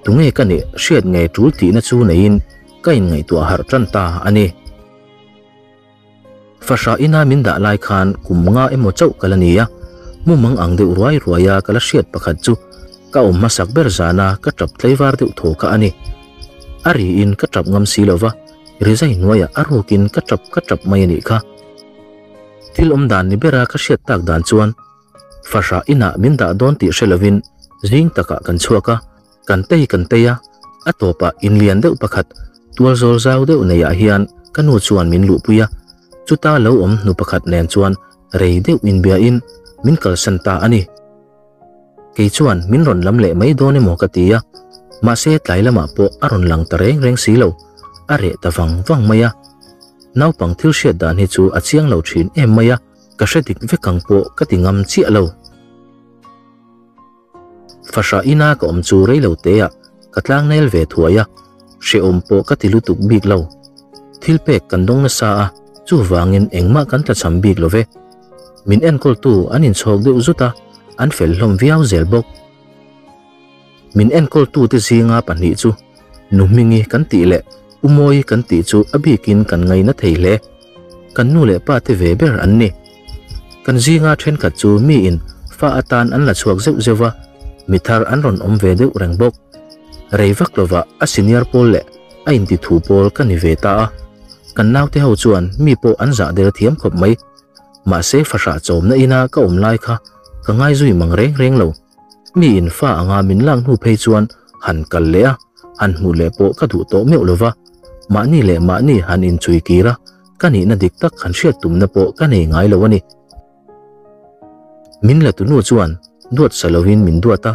tunge ka nih hriat ngei tul tihna chu neiin ka inngaihtuah harh tan ta a ni. Fahrah ina min dah lai khan kum nga emaw chauh ka la ni a, mumang ang deuh ruai ruaia ka la hriat pakhat chu ka awm hmasak ber zana ka tap tlaivar deuh thaw kha a ni. A riin ka tap ngam si lova, rizai hnuaiah a rukin ka tap ka tap mai a nih kha. Thil awm dan ni bera ka hriat tak dan chuan fahrah inah min dah dawn tih hre lovin zing takah kan chhuak a, kan tei kan tei a, a tawpah in lian deuh pakhat tual zawl zau deuh neiah hian ka nu chuan min luhpui a, chuta lo awm hnu pakhat nen chuan rei deuh inbiain min kalsan ta a ni. Kei chuan min rawn lam leh mai dawn emaw ka ti a, mahse tlai lamah pawh a rawn lang ta reng reng si lo, a reh ta vang vang mai a. Naupang thil hriat dan hi chu a chiang lo thin em mai a, ka hre dik vek ang pawh ka ti ngam chiah lo. Fahrah ina ka awm chu rei lo teah ka tlangnel ve thuai a, hrehawm pawh ka ti lutuk bik lo. Thil pek kan dawng nasa a, chuvangin engmah kan tlachham bik lo ve. Min enkawltu an inchhawk deuh zut a, an fel hlawm viau zel bawk. Min enkawltute zinga pahnih chu Nu Hmingi kan tih leh U Mawi kan tih chu a bikin kan ngaina thei hle. Kan nu leh pa te ve ber an ni. Kan zinga thenkhat chu miin fa atan an la chhuak zeuh zeuh va, mi thar an rawn awm ve deuh reng bawk. Rei vak lovah a senior pawl leh a intithu pawl ka ni ve ta a. Kan naute ho chuan mi pawh an zah der thiam khawp mai. Mahse fahrah chawmna ina ka awm lai kha ka ngai zui mang reng reng lo. Mi in fa anga min lak hnu phei chuan han kal leh a, han hmuh leh pawh ka duh tawh meuh lova. Mahni leh mahni han inchui kir a, ka nihna dik tak han hriat tumna pawh ka nei ngai lo a ni. Min la tunu chuan duat sa lovin min duat a,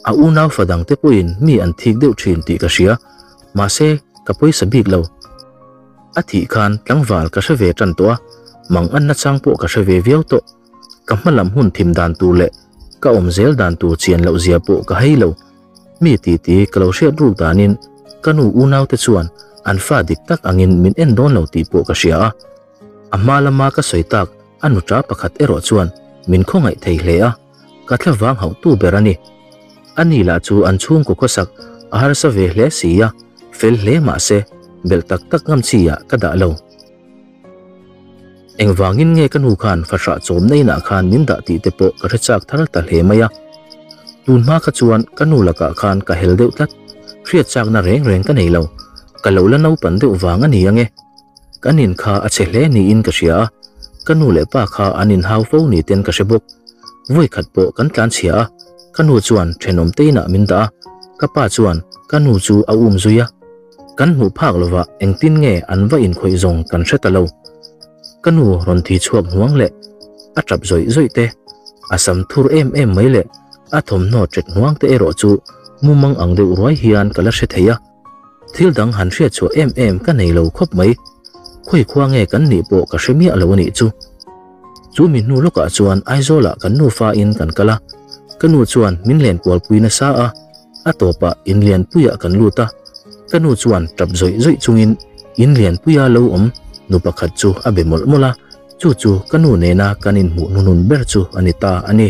a unau fa dangte pawhin mi an thik deuh thin tih ka hria, mahse ka pawisa bik lo. A thih khan tlangval ka hre ve tan tawh a, mang an nachang pawh ka hre ve viau tawh. Ka hma lam hun thim dan tur leh ka awm zel dan tur chian loh zia pawh ka hei lo. Mi titi ka lo hriat ruk danin ka nu unaute chuan an fa dik tak angin min en dawn lo tih pawh ka hria a. A hma lama ka sawi tak a nuta pakhat erawh chuan min khawngaih thei hle a, ka thlavang hauhtu ber a ni. Ani lah chu an chhungkaw khawsak a harsa ve hle si a, fel hle mah se. Belh tak tak ngam chi ah ka dah lo. Engvangin nge ka nu khan fahrah chawmna inah khan min dah tih te pawh ka hre chak thar ta hle mai a. Tun hma kha chuan ka nu lakah khan ka hel deuh tlat, hriat chakna reng reng ka nei lo. Ka lo la naupan deuh vang a ni ange. Kan in kha a chhe hle niin ka hria a, ka nu leh pa kha an inhau fo ni ten ka hre bawk. Vawi khat pawh kan tlan chhia a, ka nu chuan thenawm te inah min dah a, ka pa chuan ka nu chu a um zui a. Kan hmuh phak lovah engtin nge an va inkhawih zawng kan hre ta lo. Ka nu rawn thi chhuak hnuang leh a tap zawih zawih te, a sam thur em em mai leh a thawmhnaw ṭet hnuang te erawh chu mumang ang deuh ruai hian ka la hre thei a. Thil dang han hriat chhuah em em ka nei lo khawp mai. Khawi khua nge kan nih pawh ka hre miah lo a nih chu. Chu mi hnu lawkah chuan Aizawlah kan nufa in kan kal a, ka nu chuan min len kualpui nasa a, a tawpah in lianpuiah kan lut a, ka nu chuan tap zawih zawih chungin in lianpuia lo awm nu pakhat chu a be mawlh mawlh a, chu chu ka nu nena kan inhmuh hnuhnun ber chu a ni ta a ni.